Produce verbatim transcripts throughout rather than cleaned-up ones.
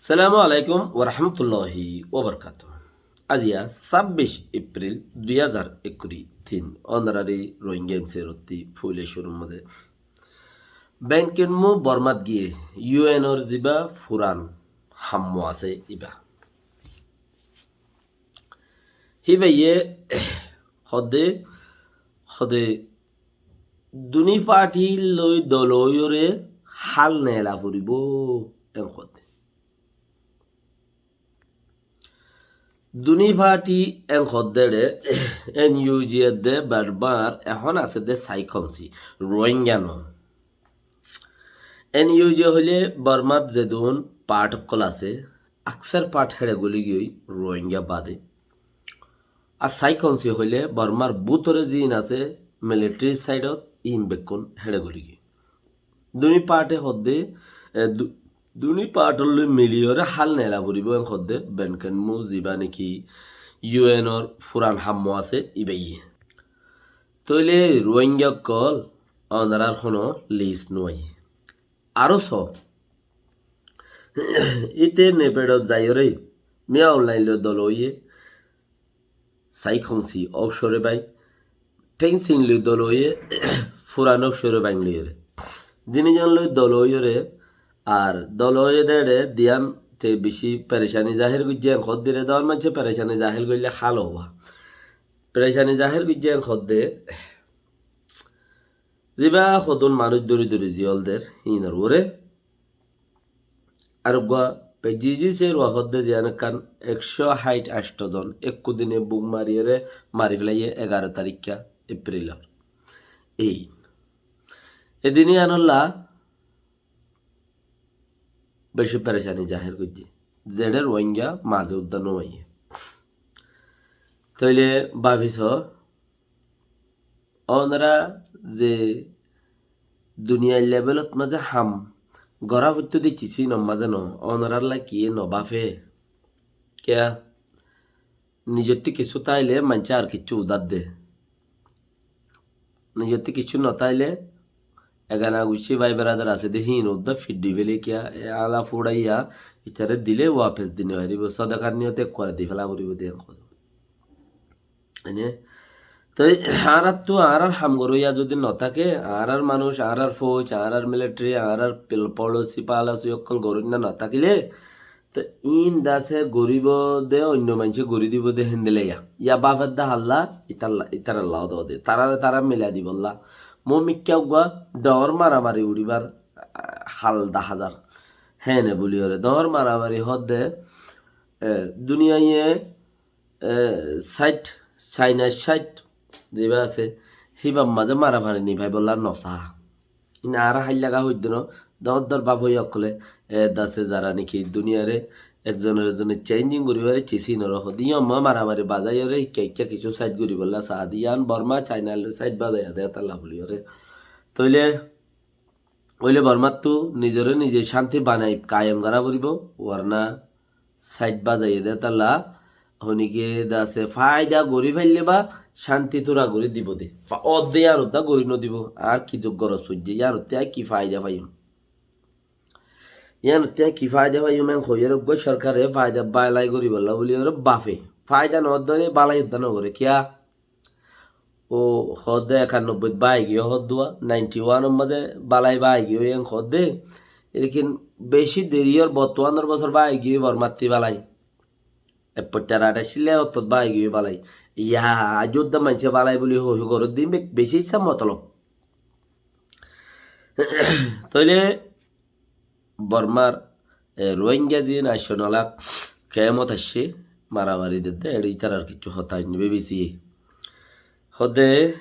Assalamu alaikum warahmatulláhi wabarakátuhu. Aziya sábbic Epril dui házar ekkuri tin. Ónorari Rohingya M C rottí foila cúrur mazé Ban Ki Moon Bormat giyé U N or zibá furan hammo asé ibá. Híbaye hoódde, hoódde duni parti loi dol óiyore hál neela foribó en hoódde. Duni parti en hoódde re, N U G edde Bormar ehón asé de saikonsi, Rohingya no. N U G hoile Bormat zedún part ókkol asé, aksar part héçe goli giyói Rohingya bade. Ar saikonsi hoile Bormar bútore ziín asé, military side ot, iín bekkún héçe goli giyói. Duni parte hoódde, e, du-, duni partor loi miliyore hál neela foribó en hoódde Ban Ki Moon zibá niki U N or furan hammo asé ibáye. Tóile Rohingya ókkol ónorar hono lis no aiyé. Aró só, íte NAPED ot zaiyore Min Aung Hlaing loi dol óiye, saikonsi óuk córe bain, Thein Sein loi dol óiye, furan óuk córe bain loiyore. Dini zon loi dol óiyore, ar dol óiye de re diyan te beci perecani zahér goijjé en hoódde re, dor maincé perecani zahér goille hál óibo. Perecani zahér goijjé en hoódde, zibá hodún manúic dóri dóri ziyól der, híinor uore. Ar uggúa pejji ziyé, uggúa hoódde ziyán ekkán ekcó háit ancto zon ekku dine buk mariyóre mari félaiyé egaró tarikká Eprilor. Ei, e din yíanolla beci perecani zahér goijjé, zeçé Rohingya mazé uddá no aiyé. Tóile báfi só, ónora ze duniyair levelot mazé ham gorá foitto de cisínor mazé no, ónoralla kiyé no báfe? Kiyá? Nizottí kissú táile maincé ar kissú udár de. Nizottí kissú no táile egana guccí bái beradar asé de híin uddá fiddi féle kiyá, e ala fuçaiya itaré dile wapes di no faribó, sodakar niyote ekkuare di féla foribó de en hoó. Ene, toi añárattú añárar ham goróiya zodi no táke, añárar manúic, añárar fouc, añárar military, añárar pil-, policy, policy ókkol goróinna no tákile, toi iín dase goríbo de, oinno maincé gorí dibo de héndilla. Yá báfedde halla, itaralla, itaralla ódode. Tarare tara milai dibolla. Mumikká uggúa dhoóñr maramari uçíbar, ah, hal daházar. Héne buliyóre dhoóñr maramari hoódde, eh, duniyaiye e, sait, Saina sait zibá asé, híbar mazé maramari nifaibólla nosá. Ine añára háillaga hoiddé no, dóñr dóñr báfoi ókkole, e, dase zara niki duniyare ekzonor ekzone changing gorí fare, cisínore hoódde. Yó ma maramari bazaiyóre, hikka hikka kissú sait goríbolla saá de. Yián Borma, Saina loi sait bazaiya de, hétalla buliyóre. Tóile Óile Bormattú nizoré nize cánti banai kayem gorá foribó, warna sait bazaiyé dé hétalla, honikká dase faida gorí faille ba cánti tura gorí dibo dé. Fa-, ódde yían uddá gorí nodibó, ar ki zuk goros foijjé, yían uttú aññí ki faida faiyum? Yían uttú aññí ki faida faiyum, en hoiyóre uggúa sorkare faida balai goríbolla buliyóre bafe. Faida noódde óile balai uddá nogoré, kiyá? Ó hoódde ekannobboit báaigiyói hoódduwa, ninety one or mazé bálai báaigiyói en hoódde. Lekin bicí deri ór, bottuwanor bosór báaigiyói Bormattí bálai. Eppoittar añçaccílla ottót báaigiyói bálai. Yá, aijjó edde maincé bálai buli hoi hoi goródde, be-, bicí issá motolob. Tóile Bormar, e, Rohingya ziín aiccé nolak kemot aiccé, maramari dedde, eçé ítarar kissú hotá ainní BBC. Hoódde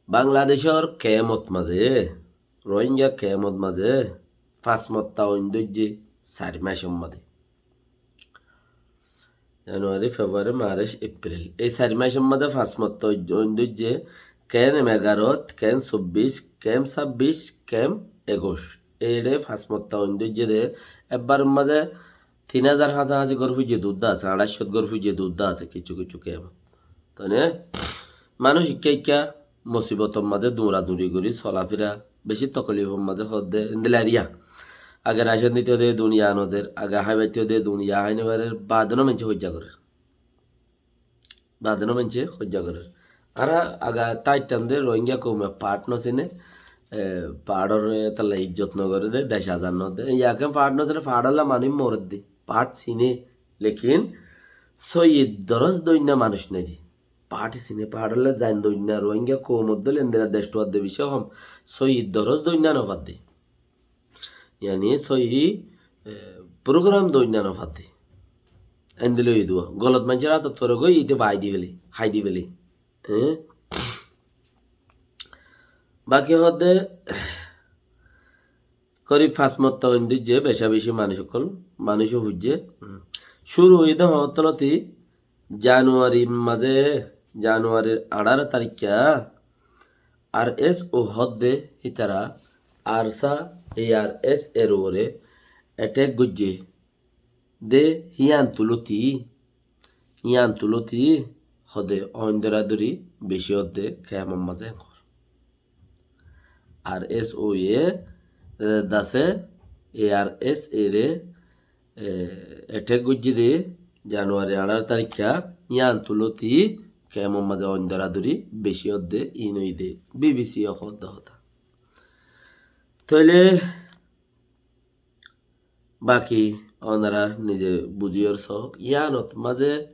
Bangladecór kemot mazé, Rohingya kemot mazé, fañs motta oin dóijje sair maicor mazé. January, February, March, April. Ei sair maicor mazé fañs motta oin dóijje, kemp egarot, kemp sobbic, kemp sabbic, kemp ekuc. Eçé fañs motta oin dóijje de, ebbar mazé tin házar háñsaháñsi gór fuijjé de uddá asé, añçáiccót gór fuijjé de uddá asé, kissú kissú kemp. Tóile manúic ikká ikká musibotor mazé duñraduñri gorí solafira, beci toklifor mazé hoódde endilla eriya. Age racon dito de duniya no der, age háibaito de duniya hái no farer, baade no maincé hoijja gorer. Baade no maincé hoijja gorer. Añára age táitam de Rohingya koume faáth no sine, e, faáthor etalla ijjot no gore de, dec azad no de. Iyaken faáth no sine, faátholla manúic morer de. Faáth sine, lekin sóiyi doros doinna manúic nai de. Faáth sine, faátholla zain doinna, Rohingya koumor dóilla endilla dec tuwar de beci hom. Sóiyi doros doinna no fadde. Yani sóiyi, e, program doinna no fadde. Endilla óiye de. Golot maincór átot fore goi, ite bai di fele, hái di fele. E? Baki hoódde korib fañs motta oin dóijje, beca beci manúic ókkol, manúic ó fuijje. Cúru óiye de hoóttalóti Januarir mazé, Januarir añçáro tarikka R S O hoódde ítara ARSA, A R S A r uore attack goijje de, híyan tulóti, híyan tulóti hoódde oin dóradóri beci hoódde kemor mazé engor. R S O ye, e, dase A R S A re, e, attack goijje de January añçáro tarikka, yián tulóti kemor mazé oin dóradóri beci ódde, iín óiye de B B C ye hoódde hotá. Tóile baki onora nize buzíyor soó, yiánot mazé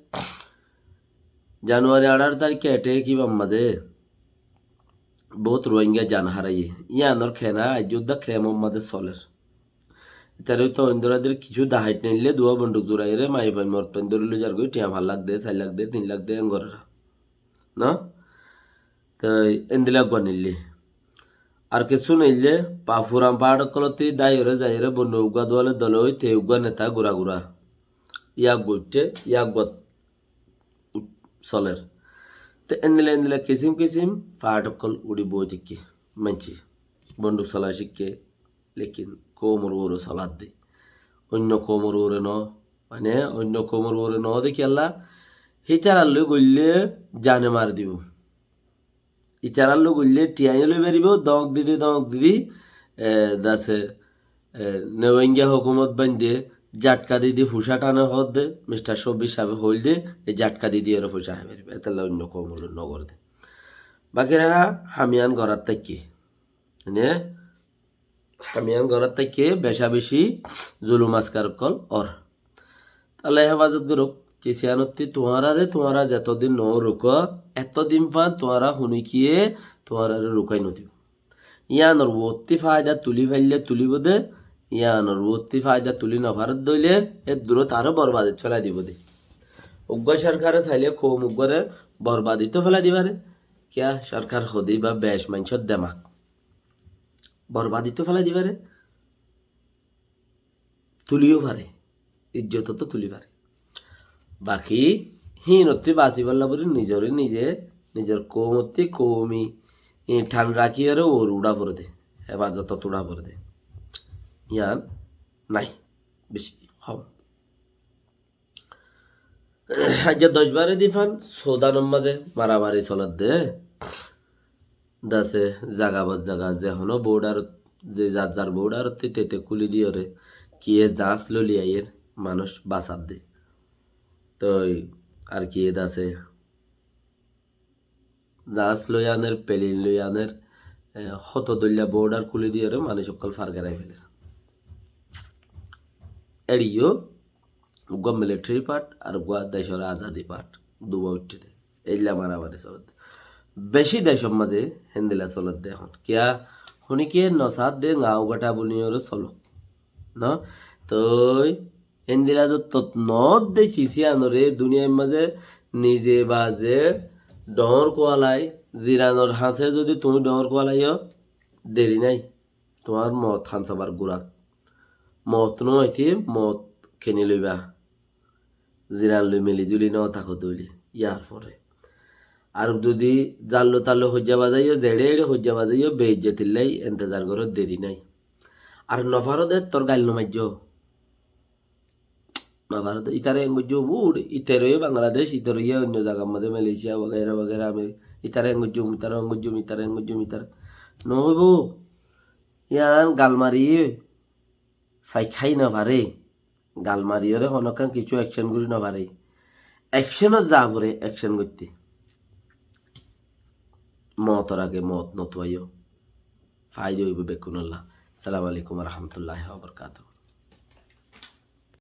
January añçáro tarikka attack íbar mazé bout Rohingya jan háraiyé. Yiánor kena aijjó dá kemor mazé soler. Ítare tó oin dóradóri kissú dahait neille duwá bonduk zuraiyóre maiyafuain morotfuain dóri loi zargói, tiañ fañs lak de, sair lak de, tin lak de, en gorera. No? Te endilla uggúa neille. Ar kessú neille, pa-, furan faáth ókkolótti dáiyore zaiyore bonduk uggúa duwále dole ói te uggúa neta gura gura. Yá uggúa uiththé, yá uggúa soler. Te endilla endilla kisim kisim faáth ókkol uçí boi táikke maincé. Bonduk sola cíkke, lekin koumor uore soladde. Oinno koumor uore no, mane oinno koumor uore no de kiyólla, hítarar loi goille jane mari dibo. Ítarar loi goille tiañó loi faribo, dóñk didi, dóñk didi, e, dase, e, Rohingya hókumot bainde, jatka didi, fucá thane hoódde, Mister Cóbbic sábe hoóilde, e jatka didi ere fucá hái faribo. Étalla oinno koumor loi no gorde. Baki raha ham yián gorát táikke. Mane, ham yián gorát táikke beca beci zulum askar ókkol ór. Allah hefazot gorouk, cis yíanottí tuáñrare tuáñra zetodin no rukó, etodin fán tuáñra hunikiye tuáñrare rukai no dibo. Yíanor uottí faida tuli faille tulibo de, yíanor uottí faida tuli no faredde óile, e durot aró borbadit félai dibo de. Uggúa sorkare saile koum uggúare borbadit ó félai di fare. Kiyá sorkar hode íba bec maincór demak. Borbadit ó félai di fare, tuliyó fare, ijjotot ó tuli fare. Baki híinottí basibolla buli nizoré nize, nizor koumottí koumi, e, than rakíyore uore uçá forede, hefazotot uçá forede. Yián nai, beci hom. Aijja doc bare di fán Sudanor mazé maramari soledde. Dase zaga bor zaga ze hono border, ze zar zar borderottí tete kúli diyore kiye zaáñs loi loi aiyer manúic basadde. Toi ar kiye dase zaáñs loi aner, pelin loi aner, e, hoto dóilla border kúli diyore manúic ókkol far gerai feler. Eriyó uggúa military part ar uggúa decor azadi part, duwá uiththé de. Éilla maramari soledde. Beci decor mazé héndilla soledde ehón. Kiyá, honikiye no sadde gaño gatha buliyore solok. No? Toi endilla zottot no de cis yíanore duniyair mazé nize baze dhoóñr kuwalai, ziranor hañsé zodi tuñí dhoóñr kuwalaiyó, deri nai. Tuáñr moot hansabar gurak. Moot no aite moot keni loiba. Ziran loi mili zuli no táko de óile, yar fore. Ar zodi zallo tallo hoijja bazaiyó, zeçe eçe hoijja bazaiyó, beijjotir lai entezar goró, deri nai. Ar no faro de, tor gail no maijjó. No faro de, itare en goijjó bur, itare óiye Bangladec, itare óiye oinno zagar mazé, Malaysia wagaira wagaira, Ameri-, Itare en goijjum, itare en goijjum, itare en goijjum, itare. No óibo. Yián gal mariyé faik hái no fare. Gal mariyóre honókkan kessú ekcen gorí no fare. Ekcenot za fore ekcen goitté. Moutor age mout no tuaiyó. Faida óibo bekkúnolla. Assalamu alaikum wa rahmatullahi wa barakatuhu.